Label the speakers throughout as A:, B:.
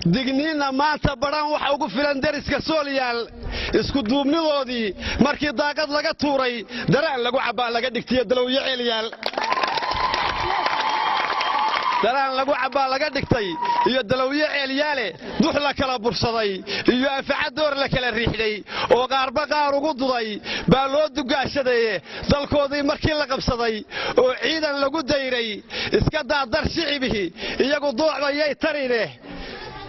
A: Digniinna maanta badhan waxa ugu filan deriska Soolyaal, iskuduubnidoodii markii daaqad laga tuuray, daraan lagu cabbaa laga dhigtiyo dalowyo ceelyaal, daraan lagu cabbaa laga dhigtay iyo dalowyo ceelyaale. Dux la kala bursaday iyo anfaca door la kala riixday oo qaarba qaar ugu duday baa loo dugaashadaye. Dalkoodii markii la qabsaday oo ciidan lagu dayray, iska daadar shicibihi iyagu doocbayay tarine.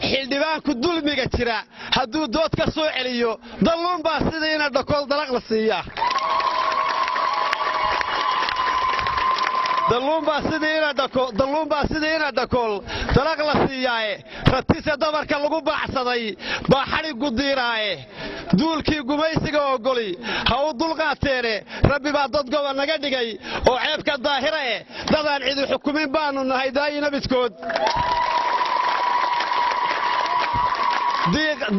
A: Xildhibaanku dulmiga jira hadduu dood ka soo celiyo, dalluunbaa sidiina dhakool dalaq la siiyaa. Dalluunbaa sidii ina dhakool dalaq la siiyaaye. Ratise dabarka lagu baacsaday baa xadhiggu diiraaye. Duulkii gumaysiga ogoli ha u dulqaateene, rabbi baa dad goba naga dhigay oo ceebka daahira eh. Dadaan cidi xukumin baannu nahay daayina midkood.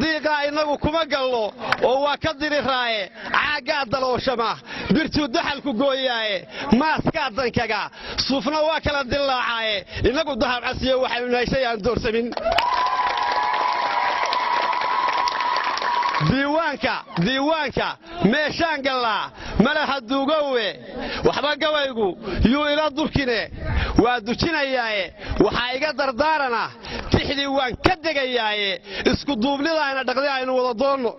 A: Diiqaa innagu kuma gallo oo waa ka diriraaye. Caaggaa dalooshama, birtuu daxalku gooyaaye, maaskaa dankaga, suufna waa kala dillaacaaye. Innagu dahab casiyo waxaynu nahay shay aan doorsamin. Diiwaanka meeshaan gallaa malaha duugowe. Waxba gabaygu yuu ila durkine, waa dujinayaaye. Waxaa iga dardaarana tixdii waan ka degayaaye, isku duubnidaayna dhaqdi aynu wada doonno.